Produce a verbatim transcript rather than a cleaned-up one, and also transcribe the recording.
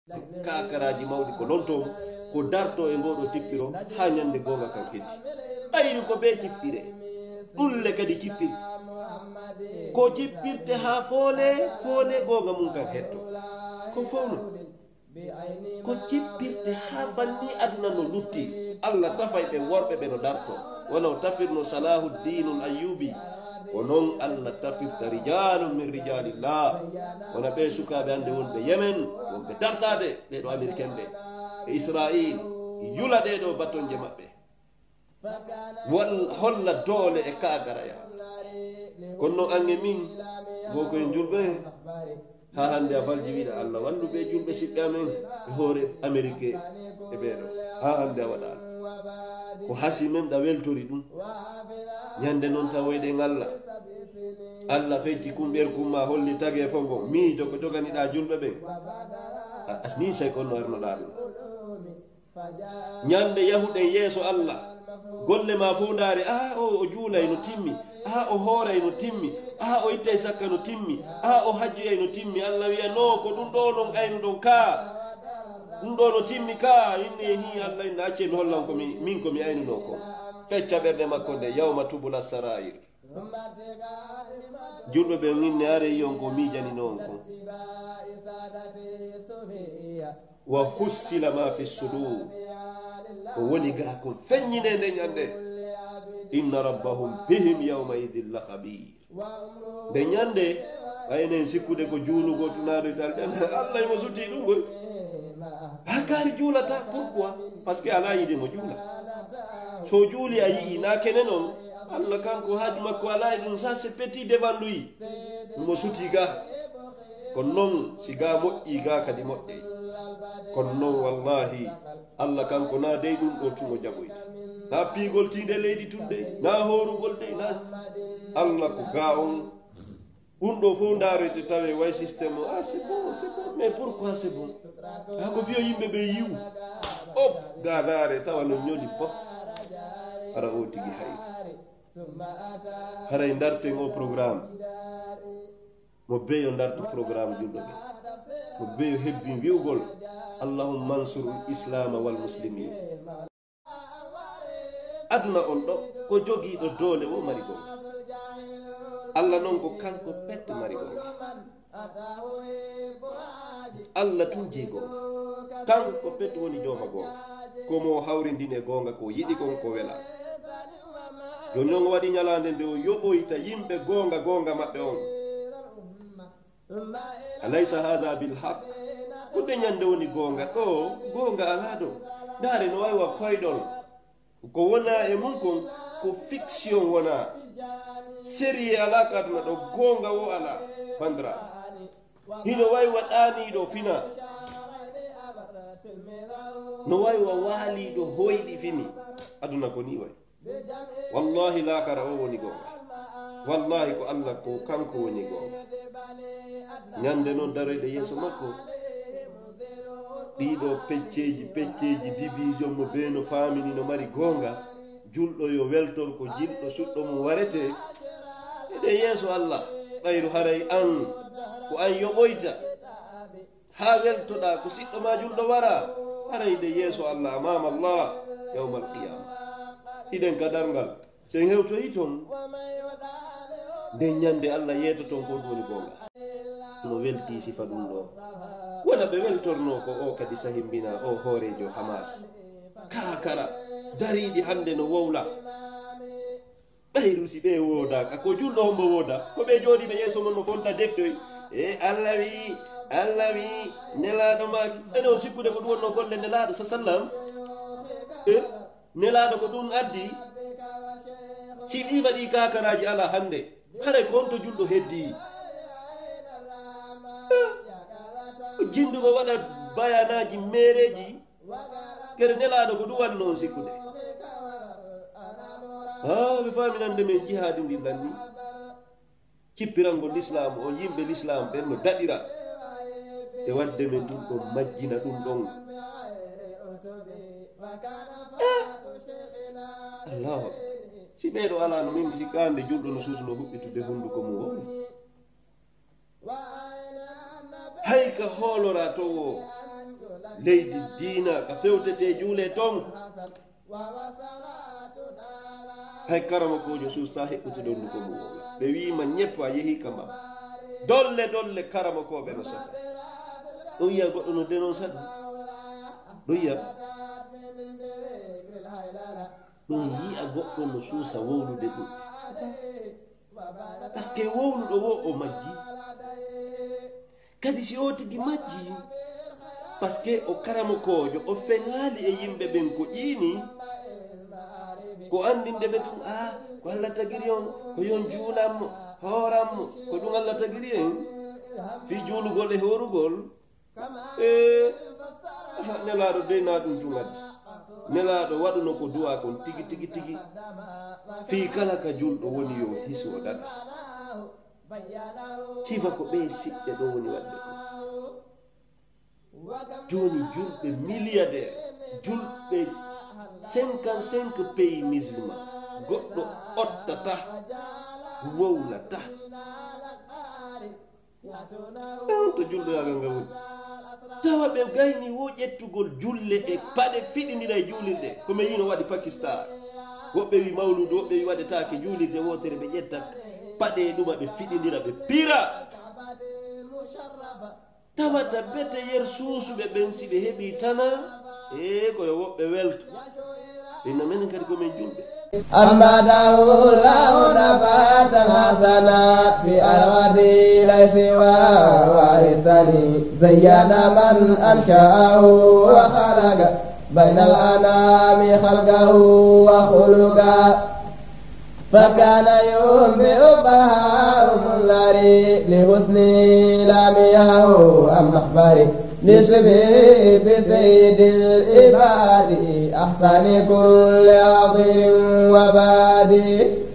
Kaakaraaji mawɗi ko noon toon, ko darto e ngoo ɗoo tippiro haa ñande goonga kan heddi. Ɓayri ko bee cippire, ɗulle kadi cippirte. Ko cippirte haa foole, foole goonga mum kan hetto. Ko fof noon. Ko cippirte haa fanni aduna no lutti. Allah tafay ɓe worɓe ɓe no darto. Wano tafirno Salahuddinul Ayyubi. Ko noon Allah tafirta rijalun min rijalillah. Wona ɓe sukaaɓe hannde wonɓe Yemen, wonɓe dartaade, ɓee ɗoo Ameriken ɓe, e Israil, yula ɗee ɗoo batonje maɓɓe. Wal-, holla doole e kaagaraya. Kono noon an e min, goo ko en julɓe, haa hannde a falji wiɗa Allah wallu ɓe julɓe siɓɓe amen e hoore Amerike e ɓee ɗoo. Haa hannde a waɗaali. Ko hasi men ɗa weltori ɗum. Ñande noon tawoyɗen Allah. Allah fecci kum ɓerkum ma holli tagee fo ngo. Miijo ko joganiɗaa julɓe ɓen. A, asni sey ko no arnoɗaa ɗum. Ñande yahuɗen yeeso Allah, golle ma fof ndaare, aa, o, o juulay no timmi, aa, o hooray no timmi, aa, o ittay sakka no timmi, aa, o hajjoyay no timmi. Allah wiya, no, ko ɗum ɗo non aynuɗon kaa. Ɗum ɗo no timmi kaa. Inni, hi, Allah inna, accee mi hollan ko mi, min ko mi aynunoo kon. Fecca ɓernde makko nde, yawma tubula sarayir. Julɓe ɓe inne are yiyon ko miijaninoo on kon. Wa hussila ma fi sudur. Ko woni gaa kon feññinee nde ñande. Inna rabbahum bihim yawma idin la khabir. Nde ñande, ɓay enen sikkude ko juulugol tunaaɗo e tal ƴande, Allah imo sutii ɗum ngol. Haa kaari juulata, pourquoi? Parce que alaa yiɗi mo juula. So juuli a yi'i, na kene non. Allah kanko haaju makko alaa e ɗum, ça c'est petit devant lui. Mo sutii ga. Kono non, si ga moƴƴi, ga kadi moƴƴay. Kono non, wallahi, Allah kanko na dey ɗum ɗo tun o jaɓoyta. Na piigol tiinde leydi tun dey, na hoorugol dey, na. Allah ko ga on. Ɗum ɗo fof ndaaroyte tawe way système o, ah, c'est bon, c'est bon, mais pourquoi c'est bon? Ah, ko fiyo yimɓe ɓe yiwu. Op, ga ndaare tawa no ñoli bof. Hara o tigi hay. Haray ndarten o programme. Mo beyo ndartu programme julɓe ɓe. Mo beyo hebbin wi'ugol, Allahumma ansur islama wal muslimin. Aduna on ɗo, ko jogiiɗo doole wo mari goonga. Allah non ko kanko pet mari goonga. Allah tun jeyi goonga. Kanko pet woni jooma goonga. Ko mo hawrindini e goonga ko yiɗi kon ko wela. Jooni non o waɗi ñalaande nde o yoɓoyta yimɓe goonga, goonga maɓɓe on. Alaysa hadha bil haq? Ko nde ñande woni goonga ɗo, goonga alaa ɗo. Ndaare no wayi wa koyɗol. Ko wona e mum kon, ko fiction wona. Sérieux alaa ka aduna ɗo, goonga wo alaa, bandira. Hino wayi wa ɗaaniiɗo fina. No wayi wa waaliiɗo hoyɗi fini. Aduna ko ni wayi. Wallahi, laakara o woni goonga. Wallahi, ko Allah ko kanko woni goonga. Ñande non daroyɗe yeeso makko, ɗiɗo pecceeji, pecceeji, division mo bee no faamini no mari goonga. Julɗo yo weltor ko jilɗo suɗɗo mum warete. Eɗen yeeso Allah, ɓayru haray an, ko an yoɓoyta. Haa weltoɗaa ko siɗɗo ma julɗo wara, haray nde yeeso Allah, amama Allah, yawmal qiyama. Hiɗen ka darngal, sen hewtoyi ton. Nden ñande Allah yeetoton ko ɗum woni goonga. No welti sifa ɗum ɗo. Wona ɓe weltorno ko o kadi sahimbina o hooreejo Hamas. Kaakara, dariiɗi hannde no wowla. Ɓayru si ɓe woodaaka, ko julɗo hombo wooda? Ko ɓe jooɗiiɓe yeeso mon no fonta deftoy. E Allah wi, Allah wi, nelaaɗo maaki. Ene on sikkude ko ɗum wonno golle nelaaɗo sa sallam? E nelaaɗo ko ɗum addi? Si ɗi waɗi kakaraaji ala hannde, haray ko on to julɗo heddi? E, o jindugo waɗa bayanaaji meereeji. Kere nelaaɗo ko ɗum wanno on sikkude. Haa ɓe faaminande men jihaadi ndin lanni. Cippirangol Lislaam on, yimɓe Lislaam ɓen no daɗira. E waɗde men ɗum ɗon majjina ɗum ɗon. Eh! Allahu Akbar. Si ɓee ɗo alaa no min sikkaande julɗo no suusuno huɓɓitude hunnduko mum o. Hay ka hoolora to wo, Leydi diina ka fewtete juule ton. Hay karamokoojo suusta heɓɓutude hunnduko mum wowla. Ɓe wiima ñeppa yehi ka mbaba. Dolle dolle karamokooɓe no sata. Ɗon yiya goɗɗo no denon saɗi. Ɗon yiya. Ɗon yiya goɗɗo no suusa wowlude ɗum. Parce que wowluɗo wo o majji. Kadi si o tigi majji, parce que o karamokoojo, o feŋaali e yimɓe ɓen ko ƴiini, ko anndinde ɓe tun, ah, ko Allah tagiri on, ko yon juulan mo, hooran mo, ko ɗum Allah tagiri en, fii juulugol e hoorugol. E, aha, Nelaaɗo dey na ɗum tun addi. Nelaaɗo waɗuno ko du'a kon tigi, tigi, tigi. Fii kala ka julɗo woni yo hisu o daɗa. Sifa ko ɓee siɓɓe ɗo woni waɗde ko. Jooni julɓe milliardaire, julɓe cinquante-cinq pays musulman, goɗɗo ottata, wowlata. E on to julɗoyaagal ngal woni. Tawa ɓe gayni wo ƴettugol julle e paɗe fiɗindira e juulirɗe. Ko mi yiino waɗi Pakistan. Woɓɓe wi mawludu, woɓɓe wi waɗetaake juulirde wootere, ɓe ƴetta paɗe e ɗuma, ɓe fiɗindira, ɓe pira. Tawata bete yer suusuɓe ɓen, si ɓe heɓii tana, e ko yo woɓɓe welto. Inna menen kadi ko men julɓe. أنبته الله نباتا حسنا في أرض ليس وارثا زين من أنشأه وخلق بين الأنام خلقه وخلقا فكان ينبئ بهاء منظري لحسن لاميه أم مخبري لشبه بسيد العباد أحسن كل حاضر وبادي